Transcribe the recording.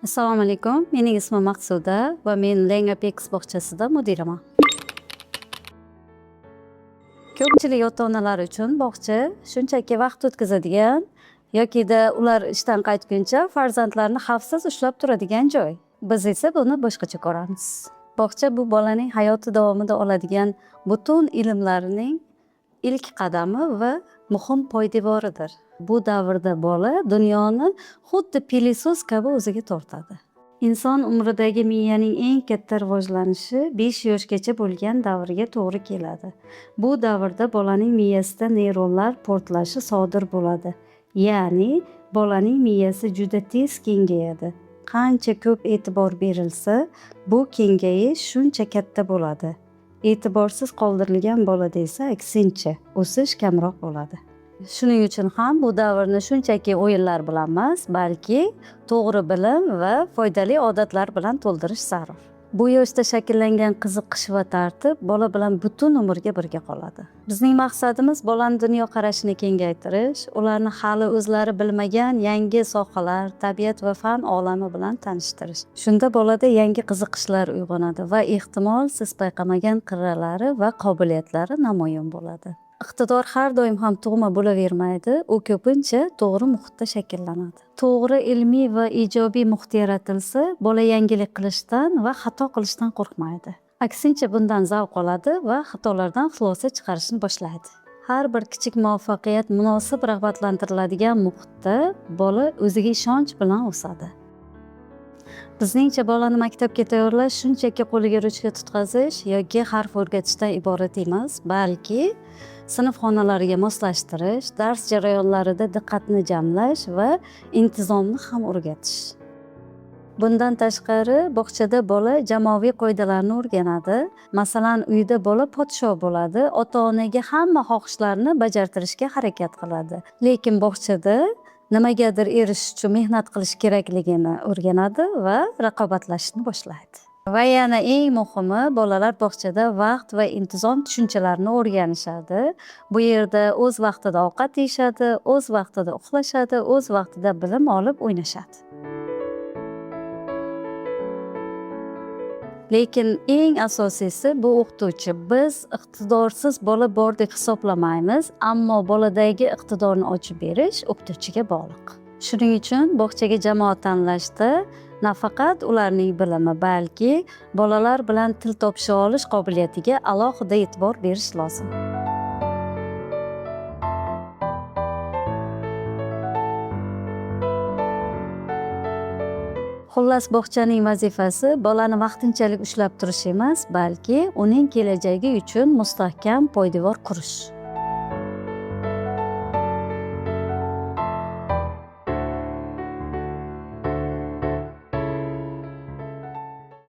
Assalomu alaykum. Mening ismim Maqsuda va men Lengapex bog'chasida mudiraman. Ko'pchilik ota-onalar uchun bog'cha shunchaki vaqt o'tkazadigan yokida ular ishdan qaytguncha farzandlarini xavfsiz ushlab turadigan joy. Biz esa buni boshqacha ko'ramiz. Bog'cha bu bolaning hayoti davomida oladigan butun ilmlarining ilk qadami va muhim poydevoridir. Bu davrda bola dunyoni xuddi пылесос kabi o'ziga tortadi. Inson umridagi miyaning eng katta rivojlanishi 5 yoshgacha bo'lgan davrga to'g'ri keladi. Bu davrda bolaning miyasida neyronlar portlashi sodir bo'ladi. Ya'ni bolaning miyasi juda tez kengayadi. Qancha ko'p e'tibor berilsa, bu kengayish shuncha katta bo'ladi. E'tiborsiz qoldirilgan bolada esa aksincha o'sish kamroq bo'ladi. Shuning uchun ham bu davrni shunchaki o'yinlar bilan emas, balki to'g'ri bilim va foydali odatlar bilan to'ldirish zarur. Bu yoshda shakllangan qiziqish va tartib bola bilan butun umrga birga qoladi. Bizning maqsadimiz bolani dunyoqarashini kengaytirish, ularni hali o'zlari bilmagan yangi sohalar, tabiat va fan olami bilan tanishtirish. Shunda bolada yangi qiziqishlar uyg'onadi va ehtimol siz payqamagan qirralari va qobiliyatlari namoyon bo'ladi. Iqtidor har doim ham tug'ma bo'lavermaydi, u ko'pincha to'g'ri muhitda shakllanadi. To'g'ri ilmiy va ijobiy muhit yaratilsa, bola yangilik qilishdan va xato qilishdan qo'rqmaydi. Aksincha bundan zavq oladi va xatolardan xulosa chiqarishni boshlaydi. Har bir kichik muvaffaqiyat munosib rag'batlantiriladigan muhitda bola o'ziga ishonch bilan o'sadi. Bizningcha bolani maktabga tayyorlash shunchaki qo'liga ruchka tutqazish yoki harf o'rgatishdan iborat emas, balki sinf xonalariga moslashtirish, dars jarayonlarida diqqatni jamlash va intizomni ham o'rgatish. Bundan tashqari, bog'chada bola jamoaviy qoidalarni o'rganadi. Masalan, uyda bola podsho bo'ladi, ota-onaga hamma xohishlarini bajartirishga harakat qiladi. Lekin bog'chada nimagadir erishish uchun mehnat qilish kerakligini o'rganadi va raqobatlashishni boshlaydi. Va yana eng muhimi, bolalar bog'chada vaqt va intizom tushunchalarini o'rganishadi. Bu yerda o'z vaqtida ovqat yeyishadi, o'z vaqtida uxlashadi, o'z vaqtida bilim olib o'ynashadi. Lekin eng asosiysi bu o'qituvchi. Biz iqtidorsiz bola bor deb hisoblamaymiz, ammo boladagi iqtidorni ochib berish o'qituvchiga bog'liq. Shuning uchun bog'chaga jamoa tanlashda nafaqat ularning bilimi, balki bolalar bilan til topisha olish qobiliyatiga alohida e'tibor berish lozim. Xullas, bog'chaning vazifasi bolani vaqtinchalik ushlab turish emas, balki uning kelajagi uchun mustahkam poydevor qurish.